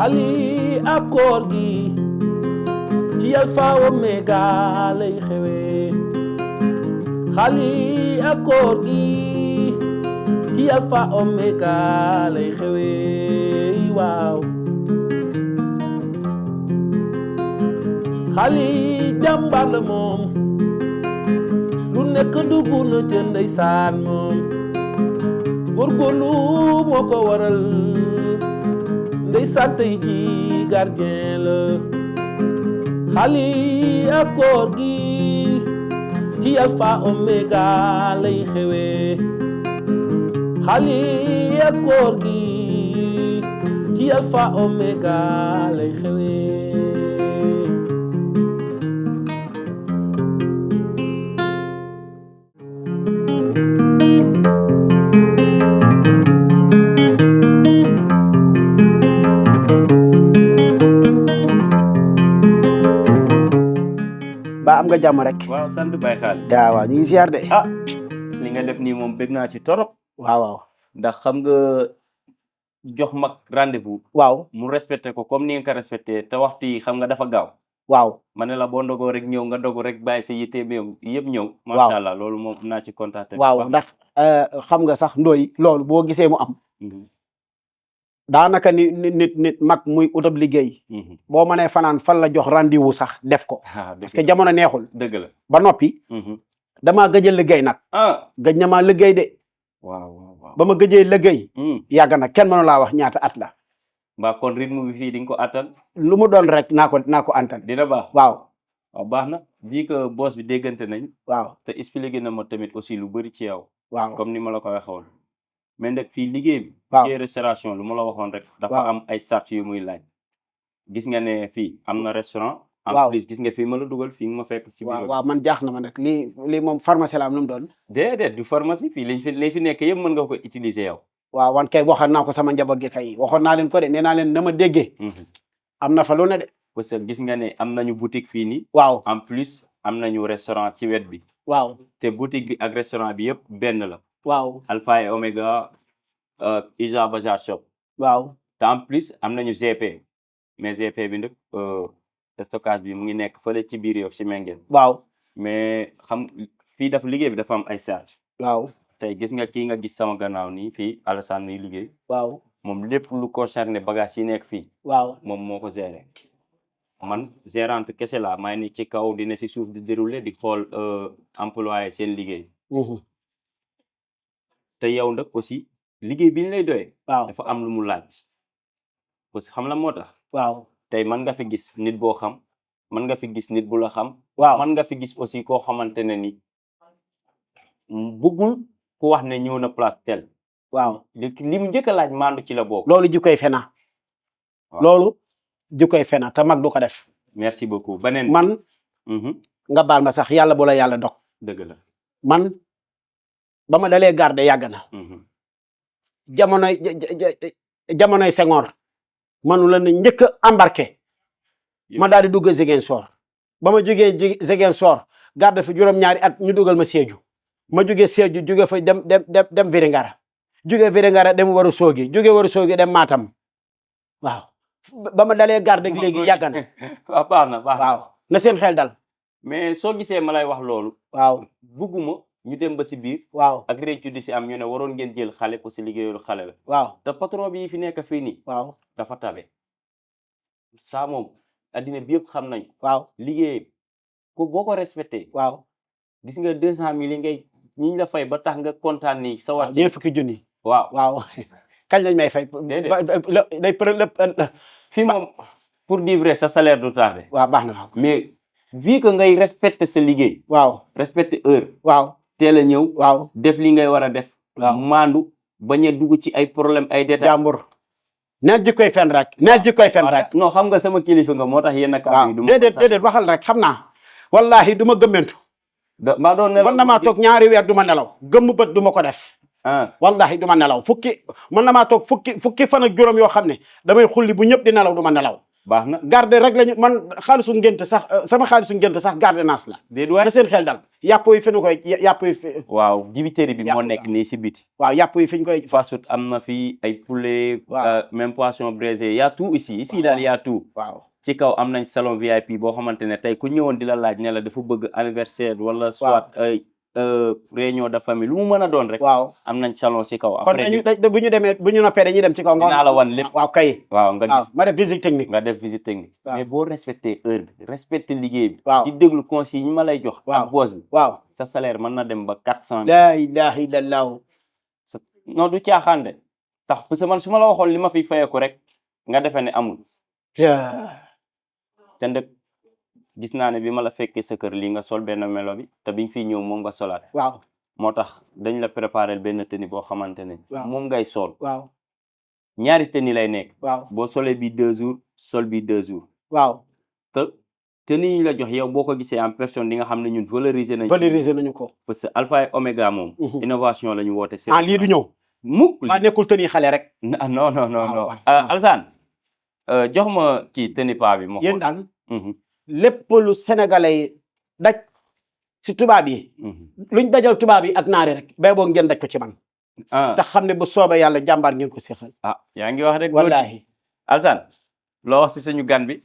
xali ak koor gi ci Alpha Omega lay xewee xali ak koor gi ci Alpha Omega lay xewee waaw xali jàmbaar la moom lu nekk dugg na ca ndeysaan moom góorgóorlu moo ko waral ndeysaan tey ji gardien la xali ak koor gi ci Alpha Omega lay xewee xali ak koor gi ci Alpha Omega lay xewee ba am nga jàmm rek. waaw sant Baye Xaal. waaw ñu ngi ziar de. li nga def nii moom bëgg naa ci torop. waaw. ndax xam nga jox mag rendez-vous. waaw mu respecté ko comme ni nga ko respecté te waxtu yi xam nga dafa gaaw. waaw ma ne la boo ndogoo rek ñëw nga dogu rek bàyyi sa yitte bi yëpp ñëw. waaw macha allah loolu moom naa ci kontaan. waaw ndax xam nga sax ndooy loolu boo gisee mu am. daanaka nit mag muy utab liggéey. boo mënee fanaan fan la jox rendez-vous sax def ko. parce que jamono neexul. dëgg la ba noppi. damaa gëj a liggéey nag. gëj na maa liggéey de. waaw ba ma gëjee liggéey. yàgg na kenn mënu laa wax ñaata at la. mbaa kon rythme bi fii di nga ko attan. lu mu doon rek naa ko antan. dina baax waaw. waaw baax na vu que boss bi déggante nañ. waaw te expliqué na ma tamit aussi lu bëri ci yow. waaw comme ni ma la ko waxee woon. mais nag fii liggéey bi. waaw liggéey restauration lu ma la waxoon rek. dafa am ay sart yu muy laaj. gis nga ne fii am na restaurant. en plus gis nga fii ma la dugal fii nga ma fekk si biir. waaw man jaax na ma nag lii moom pharmacie la am lu mu doon. déedéet du pharmacie fii liñ fi nekk yëpp mën nga ko utiliser yow. waaw wan kay waxoon naa ko sama njaboot gi kay waxoon naa leen ko de nee naa leen na ma déggee. am na fa lu ne de. parce que gis nga ne am nañu boutique fii nii. waaw en plus am nañu restaurant ci wet bi. waaw te boutique bi ak restaurant bi yëpp benn la. waaw Alpha et Omega Isa Bazar Shop. waaw te en plus am nañu GP mais GP bi nag stockage bi mu ngi nekk fële ci biir yow ci Mengen. waaw mais xam fii dafa liggéey bi dafa am ay charge. waaw tey gis nga kii nga gis sama gannaaw nii fii Alassane muy liggéey. waaw moom lépp lu concerné bagage yi nekk fii. waaw moom moo ko géré. man gérante kese la maa ni ci kaw dina si suuf di déroulé di xool employé seen liggéey. te yow nag aussi liggéey bi ñu lay doyee. waaw dafa am lu mu laaj. parce que xam la moo tax. waaw tey mën nga fi gis nit boo xam mën nga fi gis nit bu la xam. waaw mën nga fi gis aussi koo xamante ne ni bëggul ku wax ne ñëw na place tel. waaw li mu njëkk a laaj maandu ci la bokk. loolu jikkoy fena. loolu jikkoy fena te mag du ko def. merci beaucoup beneen man. nga baal ma sax yàlla bu la yàlla dog. dëgg la man ba ma dalee garde yàgg na. jamonoy Senghor. manu la ne njëkk a embarqué. ma daal di dugg Ziguinchor. ba ma jógee Ziguinchor garde fi juróom-ñaari at ñu dugal ma Sédhiou. ma jógee Sédhiou jóge fa dem Vélingara. jóge Vélingara dem Waru Soogi jóge Waru Soogi dem Matam. waaw ba ma dalee garde léegi yàgg na. waaw baax na waaw na seen xel dal. mais soo gisee ma lay wax loolu. waaw bugguma ñu dem ba si biir. waaw ak réccu di si am ñu ne waroon ngeen jël xale parce que liggéeyul xale la. waaw te patron bi fi nekk fii nii. waaw dafa tabe. saa moom addina bi yëpp xam nañ. waaw liggéey ko boo ko respecté. waaw gis nga 200 000 yi ngay ñiñ la fay ba tax nga kontaan nii. sa wax ñeent fukki junni. waaw waaw kañ lañ may fay. déedéet fii moom pour dire vrai sa salaire du tardé. waaw baax na mais vu que ngay respecté sa liggéey. waaw respecté heure. waaw teel a ñëw. waaw def li ngay war a def. waaw maandu bañ a dugg ci ay problème ay détails. jàmbur neel jikkoy fen rek. neel jikkoy fen rek. non xam nga sama kilifa nga moo tax yenn kàddu yi. du ma déedéet waxal rek xam naa. wallahi du ma gëmmentu. maa doon nelaw man na maa toog ñaari weer du ma nelaw. gëmm bët du ma ko def. wallahi du ma nelaw man na maa toog fukki fan ak juróom yoo xam ne damay xulli bu ñëpp di nelaw du ma nelaw. baax na garde rek lañu man xaalisu ngénte sax sama xaalisu ngénte sax garde naas la déet waay na seen xel dal yàpp yi fi ñu koy yàpp yi fi waaw dibiteri bi moo Yàpp, nekk nii si biti waaw yàpp yi fi ñu koy fast food am na fi ay poulet Waaw. même poisson braisé y a tout ici daal y a tout waaw ci kaw am nañ salon VIP boo xamante ne tey ku ñëwoon di la laaj ne la dafa bëgg anniversaire wala soit ay réunion de famille lu mu mën a doon rek waaw am nañ salon ci kaw kon après bu ñu demee bu ñu noppee dañuy dem ci kaw nga dinaa la wan lépp waaw kay waaw nga waaw gis ma def visite technique nga def visite technique Waaw. mais boo respecté heure bi respecté liggéey bi Waaw. di déglu consigne yi ma lay jox Waaw. ak boss bi waaw sa salaire mën na dem ba 400 la ilaha illallah non du caaxaan de tax parce que man su ma la waxoon li ma fiy fayeeku rek nga defee ne amul te ndëk gis naa ne bi ma la fekkee sa kër lii nga sol benn melo bi te biñ fiy ñëw moom nga solaat waaw moo tax dañ la préparer benn tenue boo xamante ne Waaw. moom ngay sol waaw ñaari tenue lay nekk waaw boo solee bi 2 jours sol bi 2 jours waaw te tenue yi ñu la jox yow boo ko gisee en personne di nga xam ne ñun valoriser nañ valoriser nañu ko parce que alpha et oméga moom innovation la ñu woote ah lii du ñëw mukk waa nekkul tëni xale rek non non non Waaw, non waaw. Alsane jox ma kii tenue pa bi ma yéen xool. daal Mhm, lépp lu sénégalais yi daj ci tubaab yi mhm. luñ dajal tubaab yi ak naari rek bay boo ngeen daj ko ci man ah te xam ne bu soobee yàlla jàmbaar ngeen ko seexal ah yaa ngi wax rek góor gi. wallahi Alsane loo wax si suñu gan bi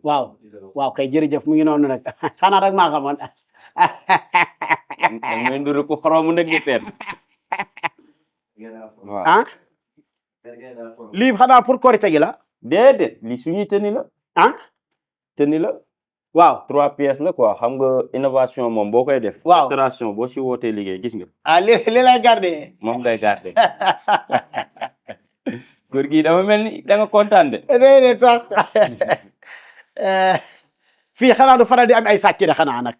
waaw waaw kay jërëjëf mu ngi noonu nag xanaa rek maa xamoon dañ may nduru ko xoromu nag di feet waaw ah lii xanaa pour korite gi la déedéet li suñuy tenue la ah tenue la waaw 3 pièces la quoi xam nga innovation moom boo koy def Waaw. restauration boo si wootee liggéey gis nga ah li lay garder moom ngay garder góor gi dama mel ni da nga kontaan de déedéet sax fii xanaa du faral di am ay sàcc de xanaa nag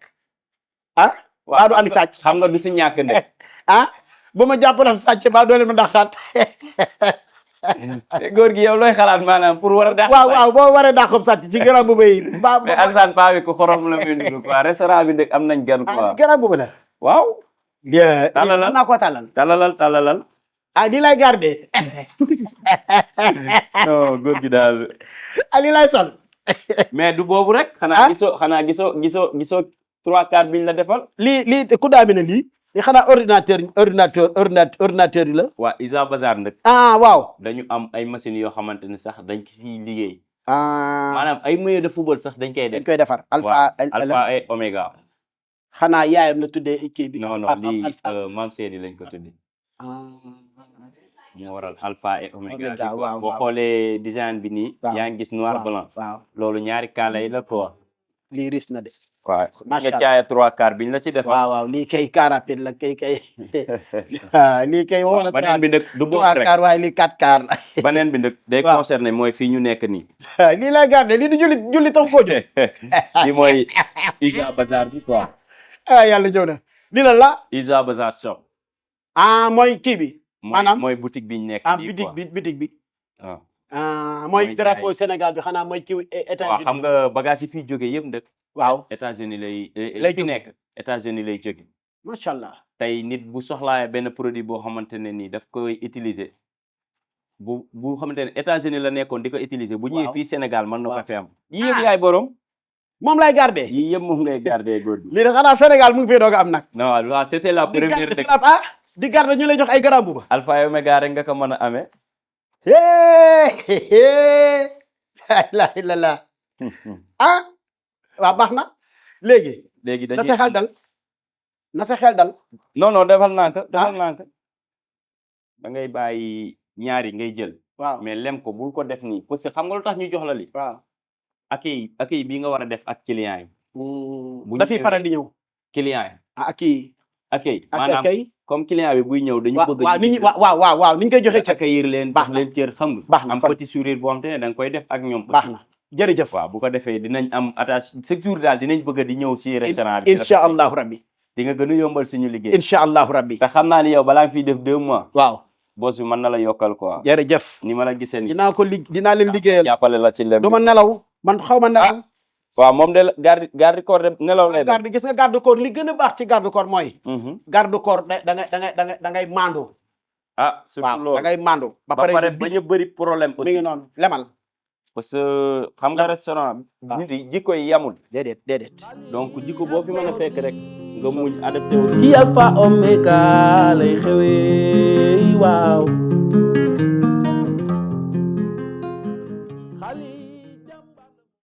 ah baa du am sàcc xam nga du si ñàkk de ah bu ma jàppalam sàcc baa doole ma ndaxaat góor gi yow looy xalaat maanaam pour war a dàq waaw waaw boo waree dàqob sàcc ci gërëm bu bay ba mais Alsane paa bi ko xorom la muy nuru quoi restaurant bi nag am nañ gan quoi gërëm bu la waaw Tàllalal. naa ko tàllal talalal ah di lay garder non góor gi daal ah di lay sol mais du boobu rek Ah? xanaa gisoo 3/4 biñ la defal lii ku daa mi ne lii xanaa ordinateur yi la waa Isa Bazar nag ah waaw dañu am ay machines yoo xamante ne sax dañ ci siy liggéey ah maanaam ay maillot de football sax dañ koy dañ def koy defar waaw alpha et oméga xanaa yaayam la tuddee kii bi non non lii Mam Seydi lañ ko tuddi moo waral alpha et oméga Oméga, bi waaw, boo waaw. xoolee design bi nii Waaw. yaa ngi gis noir blanc waaw loolu ñaari kaala yi la quoi lii ris na de waaw Macha nga Allah. caaya 3/4 biñ la ci defal waaw waaw lii kay car rapide la kay lii kay waxoon na beneen bi nag du boobu trois rek car waaye lii 4 car la beneen bi nag day Waaw. concerné mooy fii ñu nekk nii lii lay garder lii du julli tax koo jóg li mooy Isa Bazar bi quoi ah yàlla ñëw na lii la la Isa Bazar shop ah mooy kii bi maanaam mooy boutique biñ nekk ah nii bitig bi waaw ah Mooy mooy drapeau jaay. Sénégal bi xanaa mooy kii waaw États-Unis xam nga bagage yi fiy jóge yëpp nag waaw États-Unis Lay lay fi jóge. nekk États-Unis lay jóge macha allah tey nit bu soxlaa benn produit boo xamante ne nii daf koy utiliser bu xamante ne États-Unis la nekkoon di ko utiliser bu ñëwee Waaw. fii Sénégal mën na ko Waaw. fi am yii yëpp yaay borom moom lay garder yii yëpp moom ngay garder góor gi lii de xanaa Sénégal mu ngi fee doog a am nag non waaw c'était la di première garder rek slap, ah di garder ñu lay jox ay garab bu ba alpha et oméga rek nga ko mën a amee la illallah ah waaw baax na léegi léegi na dañuy sa xel dal na sa xel dal non non defal naa ko defal naa ko da ngay bàyyi ñaari ngay jël waaw mais lem ko bul ko def nii parce que xam nga lu tax ñu jox la li waaw accueil bii nga war a def ak client yi bu ñu dafiy ñëwee- faral di ñëw client yi ah ak kii accueil ak maanaam kay comme client bi buy ñëw dañu waaw bëgg waaw nit ñi waaw ni ñu koy joxe cër accueillir leen Baax jox na. leen cër xam nga Baax na am kon. petit sourire boo xam te ne da nga koy def ak ñoom baax na jërëjëf waaw bu ko defee dinañ am attache chaque jour daal dinañ bëgg di ñëw si restaurant bi incha allahu rabbi di nga gën a yombal suñu liggéey incha allahu rabbi te xam naa ni yow balaa nga fiy def 2 mois waaw boss bi mën na la yokkal quoi jërëjëf ni ma la gisee ni dinaa leen liggéeyal jàppale la ci lem du ma nelaw man xaw ma nelaw waaw moom de garde corps de nelaw lay def garde gis nga garde corps li gën a baax ci garde corps mooy Mhm. garde corps da ngay maandoo ah surtout waaw loolu da ngay mandu ba ba pare pare bañ a bëri problème mi ngi aussi noonu lemal parce que xam nga restaurant waaw. nit yi jikko yi yamul déedéet donc jikko boo fi mën a fekk rek nga muñ adapté wu ci alpha omega lay xewee waaw